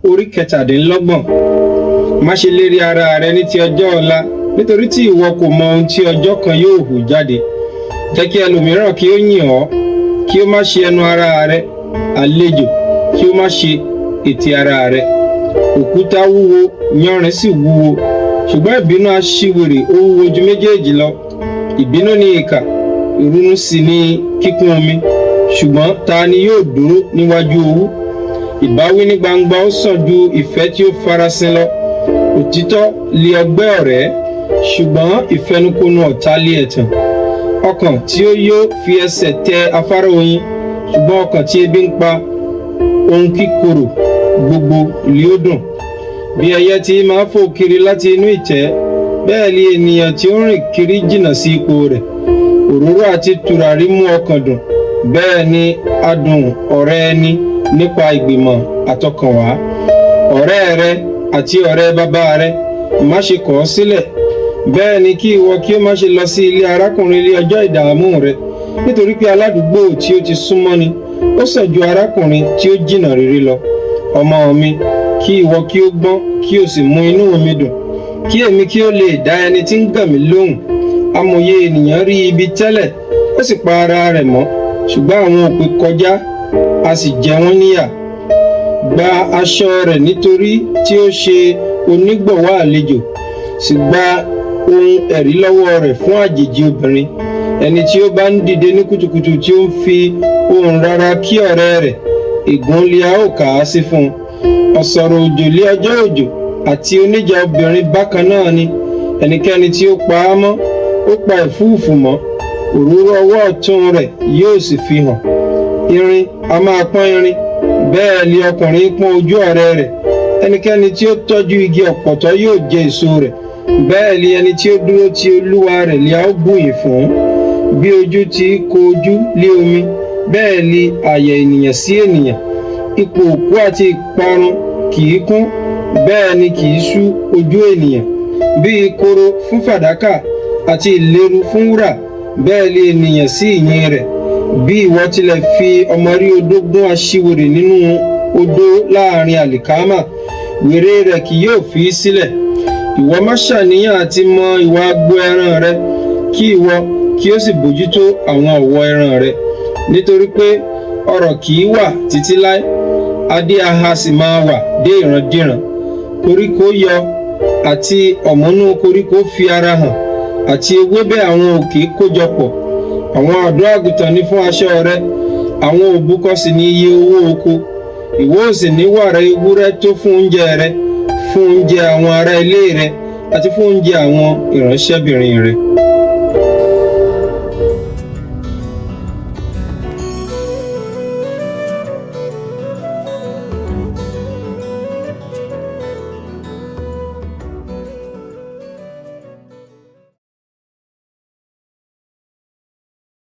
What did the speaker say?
Orí 27. Má ṣe lérí ara rẹ ní ti ọjọ́ ọ̀la, nítorí tí ìwọ kò mọ ohun tí ọjọ́ kan yóò hù jáde. Jẹ́ kí ẹlòmíràn kí ó yìn ọ́, kí ó má ṣe ẹnu ara rẹ, àlejò kí ó má ṣe ètè ara rẹ. Òkúta wúwo, yanrìn sì wúwo, ṣùgbọ́n ìbínú aṣiwèrè ó wúwo ju méjèèjì lọ. Ìbínú ni ìkà, ìrunú sì ni kíkún omi, ṣùgbọ́n ta ni yóò dúró níwájú owú? Ìbáwí ní gbangba ó sàn ju ìfẹ́ tí ó farasin lọ. Òtítọ́ li ọgbẹ́ ọ̀rẹ́, ṣùgbọ́n ìfẹnukonu ọ̀tá li ẹ̀tàn. Ọkàn tí ó yó fi ẹsẹ̀ tẹ afárá oyin, ṣùgbọ́n ọkàn tí ebi ń pa, ohun kíkorò gbogbo li ó dùn. Bí ẹyẹ tí máa fò kiri láti inú ìtẹ́, bẹ́ẹ̀ li ènìyàn tí ó rìn kiri jìnnà sí ipò rẹ̀. Òróró àti tùràrí mú ọkàn dùn, bẹ́ẹ̀ ni adùn ọ̀rẹ́ ẹni nípa ìgbìmọ̀ àtọkànwá. Ọ̀rẹ́ rẹ àti ọ̀rẹ́ bàbá rẹ, má ṣe kọ̀ ọ́ sílẹ̀, bẹ́ẹ̀ ni kí ìwọ kí ó má ṣe lọ sí ilé arákùnrin ilé ọjọ́ ìdààmú rẹ, nítorí pé aládùúgbò tí ó ti súnmọ́ ni ó sàn ju arákùnrin tí ó jìnnà rere lọ. Ọmọ mi, kí ìwọ kí ó gbọ́n, kí o sì mú inú mi dùn, kí èmi kí ó lè dá ẹni tí ń gàn mí lóhùn. Amòye ènìyàn rí ibi tẹ́lẹ̀, ó sì pa ara rẹ̀ mọ́, ṣùgbọ́n àwọn òpè kọjá, a sì jẹ wọ́n níyà. Gba aṣọ rẹ̀ nítorí tí ó ṣe onígbọ̀wọ́ àlejò, sì gba ohun ẹ̀rí lọ́wọ́ rẹ̀ fún àjèjì obìnrin. Ẹni tí ó bá ń dìde ní kùtùkùtù tí ó ń fi ohùn rara kí ọ̀rẹ́ rẹ̀, ègún li a ó kà á sí fún un. Ọ̀sọ̀rọ̀ òjò lé ọjọ́ òjò àti oníjà obìnrin bákan náà ni. Ẹnikẹ́ni tí ó pa á mọ́, ó pa ẹ̀fúùfù mọ́, òróró ọwọ́ ọ̀tún rẹ̀ yóò sì fi hàn. Irin a máa pọ́n irin, bẹ́ẹ̀ ni ọkùnrin pọ́n ojú ọ̀rẹ́ rẹ̀. Ẹnikẹ́ni tí ó tọ́jú igi ọ̀pọ̀tọ́ yóò jẹ èso rẹ̀, bẹ́ẹ̀ ni ẹni tí ó dúró ti olúwa rẹ̀ li a ó bùyìn fún. Bí ojú ti kó ojú lé omi, bẹ́ẹ̀ ni àyà ènìyàn sí ènìyàn. Ipò òkú àti ìparun kì í kún, bẹ́ẹ̀ ni kì í ṣú ojú ènìyàn. Bí ìkorò fún fàdákà àti ìléru fún wúrà, bẹ́ẹ̀ ni ènìyàn sí ìyìn rẹ̀. Bí ìwọ tilẹ̀ fi ọmọrí odó gún aṣiwèrè nínú odó láàrin àlìkámà, wèrè rẹ̀ kì yóò fi í sílẹ̀. Ìwọ má ṣàníyàn àti mọ ìwà agbo ẹran rẹ, kí ìwọ kí ó sì bójútó àwọn ọ̀wọ́ ẹran rẹ, nítorí pé ọrọ̀ kì í wà títí láé, adé aha sì máa wà dé ìrandíran. Koríko yọ, àti ọ̀mọ̀nú koríko fi ara hàn, àti ewébẹ̀ àwọn òkè kójọpọ̀. Àwọn ọ̀dọ́ àgùntàn ní fún aṣọ rẹ, àwọn òbúkọ sì ní iye owó oko. Ìwọ ò sì ní wàrà ewúrẹ́ tó fún oúnjẹ rẹ, fún oúnjẹ àwọn ará ilé rẹ, àti fún oúnjẹ àwọn ìránṣẹ́bìnrin rẹ.